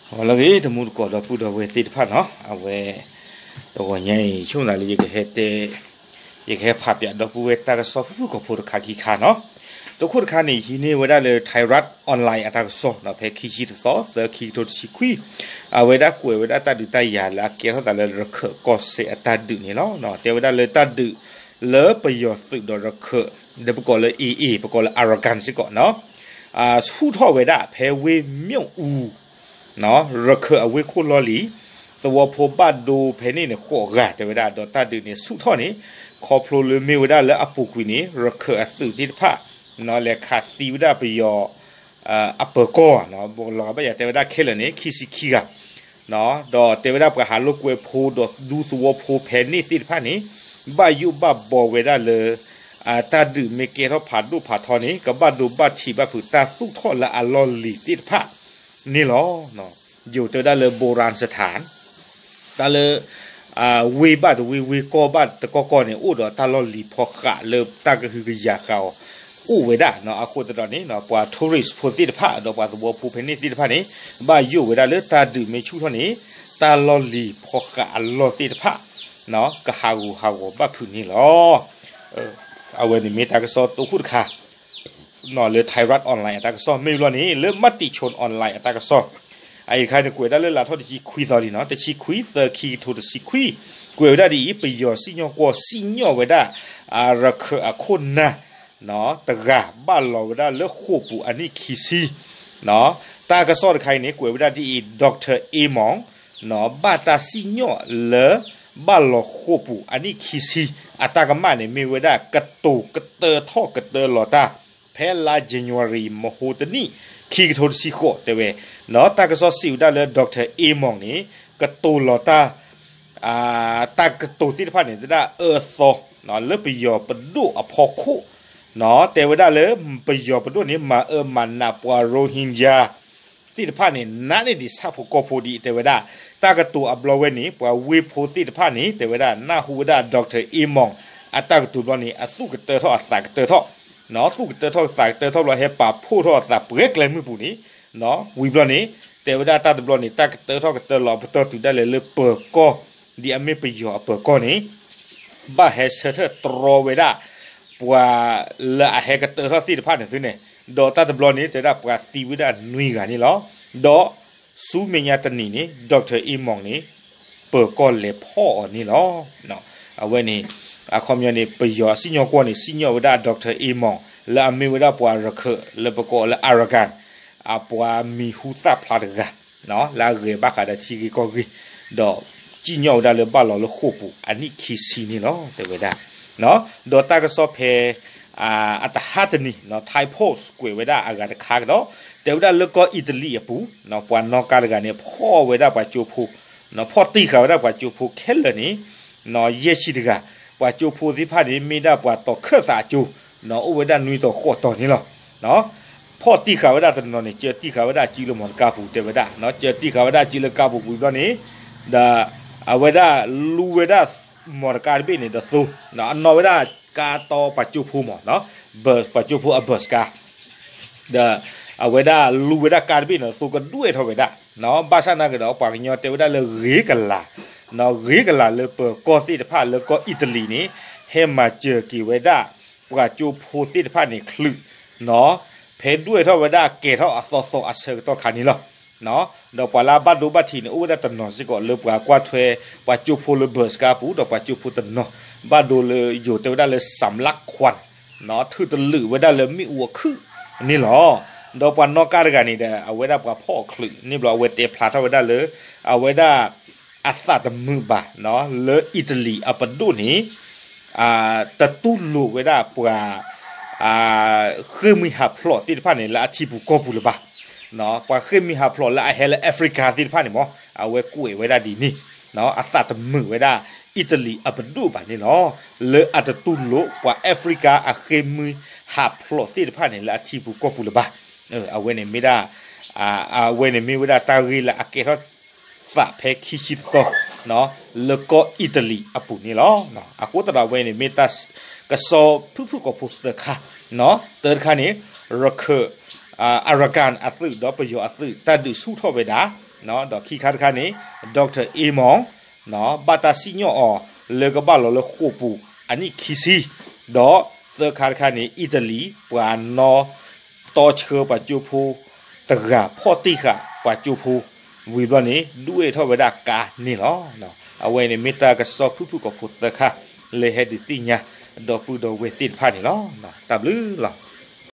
ဂီၤလၢအဂ့ၤ တမူတကိးဒီပုၢ်ဒီဝဲၢ်သ့ၣ်တဖၣ်နီၤ, အဝဲ တဂီၤညါအံၤ ဆိကမိၣ်သးလၢယကဟဲတဲ ယကဟဲဖးပၠးဒီပုၢ်ဝဲၢ်တၢ်ကစီၣ်ဖုၣ်ဖုၣ်ကိာ်ဖိတခါခံခါနီၤ. တခိၣ်တခါန့ၣ် ဟံးန့ၢ်ဝဲဒၣ်လၢ Thairath Online အတၢ်ကစီၣ်နီၤ, ဖဲခံဆံတသီ သၢ ခံကထိတဆံခွံ, အဝဲဒၣ်ကွဲးဝဲဒၣ်တၢ်ဒုးတၢ်ယၤလၢအကဲထီၣ်သးလၢရခၢၣ်ကီၢ်စဲၣ်အတၢ်ဒုးန့ၣ်လီၤ. တဲဝဲဒၣ်လၢတၢ်ဒုးလၢပယီၤသုးဒီးရခၢၣ် ဒီးပကိးလၢ AA ပကိးလၢ Arakan စ့ၢ်ကီးနီၤ, ဆူၣ်ထီၣ်ဝဲဒၣ်ဖဲဝ့ၢ်မၠိၣ်အူ ရခၢၣ်အဝ့ၢ်ခိၣ်လီၢ်လံၤ, သဝီဖိဘၣ်ဒိဖဲန့ၣ်န့ၣ် ဃိးဂၤ တဲဝဲဒၣ်, ဒီးတၢ်ဒုးန့ၣ်ဆူၣ်ထီၣ်န့ၣ် ခီဖျိလၢမ့ၢ်ဝဲဒၣ်လၢအပူၤကွံာ်န့ၣ် ရခၢၣ်အသုးသ့ၣ်တဖၣ် လဲၤခးသံဝဲဒၣ်ပယီၤ အပၢၤကီၢ်, လီၤဂာ်ဘၣ်ယၤတဲဝဲဒၣ်ခဲလၢာ်န့ၣ် ခံဆံခံဂၤ, ဒီးတဲဝဲဒၣ်ပှၤဟးလိာ်ကွဲဖိဒီးဒူသဝီဖိဖဲန့ၣ်သ့ၣ်တဖၣ်န့ၣ် ဘၣ်ယိၣ်ဘၣ်ဘီဝဲဒၣ်လၢ တၢ်ဒုးမ့ၢ်ကဲထီၣ်ဖးဒိၣ်ဖးထီန့ၣ် ကဘၣ်ဒိဘၣ်ထံးဘၣ်ဖုးတၢ်သူၣ်ထီၣ်လၢအလီၢ်လံၤသ့ၣ်တဖၣ်န့ၣ်လီၤ. ယိၤတဲဝဲဒၣ်လၢ โบราณสถาน တၢ်လၢ ဝ့ၢ်ဘၣ်တဝ့ၢ် ဝ့ၢ်ကီၢ်ဘၣ်တကီၢ်ကီၢ်န့ၣ် အိၣ်ဒီးတၢ်လီၢ်လံၤဖီဃးလၢတၢ်ကဟုကယာ်ဃာ်အီၤ အိၣ်ဝဲဒၣ်နီၤ. အဃိသတးဒီးန့ၣ် ပှၤ tourist ဖိသ့ၣ်တဖၣ် ဒီးပှၤသဝီဖိဖဲန့ၣ်သ့ၣ်တဖၣ်န့ၣ် ဘၣ်ယိၣ်ဝဲဒၣ်လၢတၢ်ဒုးမ့ၢ်ဆူၣ်ထီၣ်န့ၣ် တၢ်လီၢ်လံၤဖီဃးအလီၢ်သ့ၣ်တဖၣ် ကဟးဂူာ်ဟးဂီၤဘၣ်ဖုးန့ၣ်လီၤ. အဝဲန့ၣ်မ့ၢ်တၢ်ကစီၣ်တခိၣ်တခါ လၢ Thairath Online အတၢ်ကစီၣ် မ့ၢ်ဘျီန့ၣ် လၢ Matichon Online အတၢ်ကစီၣ် အအံၤတခါန့ၣ် ကွဲးဒၣ်လၢလါထီၣ်တဆံခွံသီလံနီၤ, တဆံခွံ သၢ ခံကထိတဆံခွံ, ကွဲးဝဲဒၣ်ဒ်အံၤ ပယီၤစံၣ်ညီၣ်ကွီၢ်စံၣ်ညီၣ်ဝဲဒၣ် ရခၢၣ်အခိၣ်နၢ် တဂၤ ဘၣ်လီၤဝဲဒၣ်လၢဃိာ်ပူၤအနံၣ်ခံဆံ တၢ်ကစီၣ်တခါအံၤန့ၣ် ကွဲးဝဲဒၣ်ဒ်အံၤ Doctor Amon ဘၣ်တၢ်စံၣ်ညီၣ်လၢ ဘၣ်လီၤဃိာ်ပူၤအနံၣ်ခံဆံ အတၢ်ကမၣ်န့ၣ် မ့ၢ်ဝဲဒၣ်ကတိၤကတၢၢ်ထီၣ်ကတၢၢ်လီၤတၢ် ဖဲလါ January မဟိတနံၣ် ခံကထိတဆံဃိး တဲဝဲ, တၢ်ကစီၣ်စံးဝဲဒၣ်လၢ Doctor Amon န့ၣ် ကတိၤလီၤတၢ် တၢ်ကတိၤသ့ၣ်တဖၣ်န့ၣ် တဲဒၣ်အၢသီ လၢပယီၤပဒိၣ်အဖီခိၣ် တဲဝဲဒၣ်လၢ ပယီၤပဒိၣ်န့ၣ် မၤအၢမၤနးပှၤ Rohingya သ့ၣ်တဖၣ်န့ၣ် နးန့ၢ်ဒံးဆၣ်ဖိကီၢ်ဖိဒံး တဲဝဲဒၣ်, တၢ်ကတိၤအဘျီဝဲန့ၣ် ပှၤဝ့ၢ်ဖိသ့ၣ်တဖၣ်န့ၣ် တဲဝဲဒၣ် နၢ်ဟူဝဲဒၣ် Doctor Amon အတၢ်ကတိၤဘျီန့ၣ် အသူၣ်ကတၢၢ်ထီၣ်အသးကတၢၢ်ထီၣ်, သူၣ်ကတၢၢ်ထီၣ်သးကတၢၢ်ထီၣ်ဘျီ ဟဲပာ်ဖှိၣ်ထီၣ်အသးပှဲၤကျဲမုၢ်ပူၤန့ၣ် ဝံၤဘျီန့ၣ် တဲဝဲဒၣ်တၢ်တဘျီန့ၣ် တၢ်ကတၢၢ်ထီၣ်ကတၢၢ်လီၤပတီၢ်တုၤဒၣ်လဲာ်လၢပၢၤကီၢ် ဒ်အမ့ၢ်ပယီၤအပၢၤကီၢ်န့ၣ် ဘၣ်ဟဲဆၢထၢၣ်တြီဝဲဒၣ် ပှၤလၢအဟဲကတၢၢ်ထီၣ်သ့ၣ်တဖၣ်န့ၣ်သုန့ၣ်, ဒီးတၢ်တဘျီန့ၣ် တဲဝဲဒၣ်ပှၤသံဝဲဒၣ်နွံဂၤန့ၣ်လီၤ. ဒီးဆူမဲာ်ညါတနံၤန့ၣ် Doctor Amon န့ၣ် ပၢၤကီၢ်လဲၤဖီၣ်အီၤန့ၣ်လီၤ. အဝဲန့ၣ် အခီပညီန့ၣ် ပယီၤအစံၣ်ညီၣ်ကွီၢ်န့ၣ် စံၣ်ညီၣ်ဝဲဒၣ် Doctor Amon လၢအမ့ၢ်ဝဲဒၣ်ပှၤရခၢၣ်လၢပကိးလၢ Arakan အပှၤမံၤဟူသၣ်ဖျါတဂၤ လၢအဂဲၤဘၣ်ဃးဒီးထံဂ့ၢ်ကီၢ်ဂ့ၢ်, ဒီးစံၣ်ညီၣ်ဝဲဒၣ်လၢဘၣ်လီၤလၢဃိာ်ပူၤအနံၣ်ခံဆံန့ၣ်လီၤ တဲဝဲဒၣ်. ဒီးတၢ်ကစီၣ်ဖဲ အတဟါတနံၤ Thai Post ကွဲးဝဲဒၣ်အဂၤတခါကဒီး တဲဝဲဒၣ်လၢကီၢ်အံၣ်တလံၣ်အပူၤ ပှၤနီၣ်ကါတဂၤန့ၣ် ဖီၣ်ဝဲဒၣ်ပှၤကၠိဖိ ဖီၣ်တံၢ်ဃာ်ဝဲဒၣ်ပှၤကၠိဖိခဲလၢာ်န့ၣ် ယဲၢ်ဆံတဂၤ, ပှၤကၠိဖိသ့ၣ်တဖၣ်န့ၣ် မ့ၢ်ဒၣ်ပှၤတီၤခၢၣ်သးကၠိ အိၣ်ဝဲဒၣ်နွံတီၤဃိးတီၤန့ၣ်လီၤ. ဖီၣ်တံၢ်ဃာ်ဝဲဒၣ်တနီၤန့ၣ် ကၢတံၢ်ဃာ်ဝဲဒၣ်စုလၢမီတကါပူၤ တဲဝဲဒၣ်, ကၢတံၢ်ဃာ်ဝဲဒၣ်စုလၢကါပူၤဝံၤဘျီန့ၣ် ဒီးအဝဲဒၣ်လူဝဲဒၣ်မီတကါတဘ့ၣ်န့ၣ်ဒီးသိ, အနီၣ်ဝဲဒၣ်ကါတီပှၤကၠိဖိမး, bus ပှၤကၠိဖိအ bus ကါ ဒီးအဝဲဒၣ်လူဝဲဒၣ်ကါတဘ့ၣ်န့ၣ် သိကဒွဲၣ်ထီၣ်ဝဲဒၣ်, ဘၣ်ဆၣ်နာ်က့ဒီး ပှၤကညီတဲဝဲဒၣ်လၢဂ့ၤကလာ်, ဂ့ၤကလာ်လၢပၢၤကီၢ်သ့ၣ်တဖၣ်လၢကီၢ်အံၣ်တလံၣ်န့ၣ် ဟဲမၤစၢၤက့ၤဝဲဒၣ် ပှၤကၠိဖိသ့ၣ်တဖၣ်န့ၣ်ချုး, ဖဲဒွဲၣ်ထီၣ်ဝဲဒၣ်ကဲၤထီၣ်အသီသီအဆၢကတီၢ်ခါန့ၣ်လီၤ. ဒီးပှၤလၢအဘၣ်ဒိဘၣ်ထံးန့ၣ် အိၣ်ဝဲဒၣ်တနီၤစ့ၢ်ကီးလၢပှၤကွၢ်ထွဲ ပှၤကၠိဖိလၢ bus ကါပူၤ ဒီးပှၤကၠိဖိတနီၤ ဘၣ်ဒိလၢယိၤတဲဝဲဒၣ်လၢ စမ်လၢခွၣ် ထုးတလုာ်ဝဲဒၣ်လၢမ့ၣ်အူအခုၣ်န့ၣ်လီၤ. ဒီးပှၤနီၣ်ကါတဂၤန့ၣ်ဒီး အဝဲဒၣ်ပှၤဖီၣ်အီၤချုးန့ၣ်ဘျီ အဝဲတဲဖျါထီၣ်ဝဲဒၣ်လၢ အဝဲဒၣ် အသးတမုာ်ဘၣ် လၢအံၣ်တလံၣ်အပဒိၣ်န့ၣ် တတူၢ်လိာ်ဝဲဒၣ်ပှၤ ဃ့ၢ်မှံဟးဖျိးသ့ၣ်တဖၣ်န့ၣ် လၢအထံပူၤကီၢ်ပူၤလၢၤဘၣ်. ပှၤဃ့ၢ်မှံဟးဖျိးလၢအဟဲလၢ Africa သ့ၣ်တဖၣ်န့ၣ်မး အဝဲကွဲးဝဲဒၣ်ဒ်န့ၣ် အသးတမုာ်ဝဲဒၣ် အံၣ်တလံၣ်အပဒိၣ်ဘၣ်န့ၣ်လီၤ. လၢအတတူၢ်လိာ်ပှၤ Africa အဃ့ၢ်မှံဟးဖျိးသ့ၣ်တဖၣ်န့ၣ် လၢအထံပူၤကီၢ်ပူၤလၢၤဘၣ်. အဝဲန့ၣ်မ့ၢ်ဒၣ် အဝဲန့ၣ်မ့ၢ်ဝဲဒၣ်တၢ်ဂ့ၢ်လၢအကဲထီၣ်သးဖဲခံဆံတသီ လၢကီၢ်အံၣ်တလံၣ်အပူၤန့ၣ်လီၤ. အဃိသတးဒီးအဝဲန့ၣ်မ့ၢ်တၢ်ကစီၣ်ဖုၣ်ဖုၣ်ကိာ်ဖိသၢခါ, တၢတခါန့ၣ် ရခၢၣ် Arakan အသုးဒီးပယီၤအသုး တၢ်ဒုးဆူၣ်ထီၣ်ဝဲဒၣ် ဒီးခံခါတခါန့ၣ် Doctor Amon ဘၣ်တၢ်စံၣ်ညီၣ်အီၤလၢကဘၣ်လီၤလၢဃိာ်ပူၤအနံၣ်ခံဆံ, ဒီးသၢခါတခါန့ၣ် Italy ပှၤနီၣ်တီဆှၢပှၤကၠိဖိတဂၤ ဖီၣ်တ့ၢ်ဃာ်ပှၤကၠိဖိ ဝံၤဘျီန့ၣ် ဒွဲၣ်ထီၣ်ဝဲဒၣ်ကါန့ၣ်လီၤ. အဝဲန့ၣ် မ့ၢ်တၢ်ကစီၣ်ဖုၣ်ဖုၣ်ကိာ်ဖိသၢခါ လၢဟဲဒုးသ့ၣ်ညါ ဒီပုၢ်ဒီဝဲၢ်သ့ၣ်တဖၣ်န့ၣ်လီၤ. တၢ်ဘျုးလီၤ.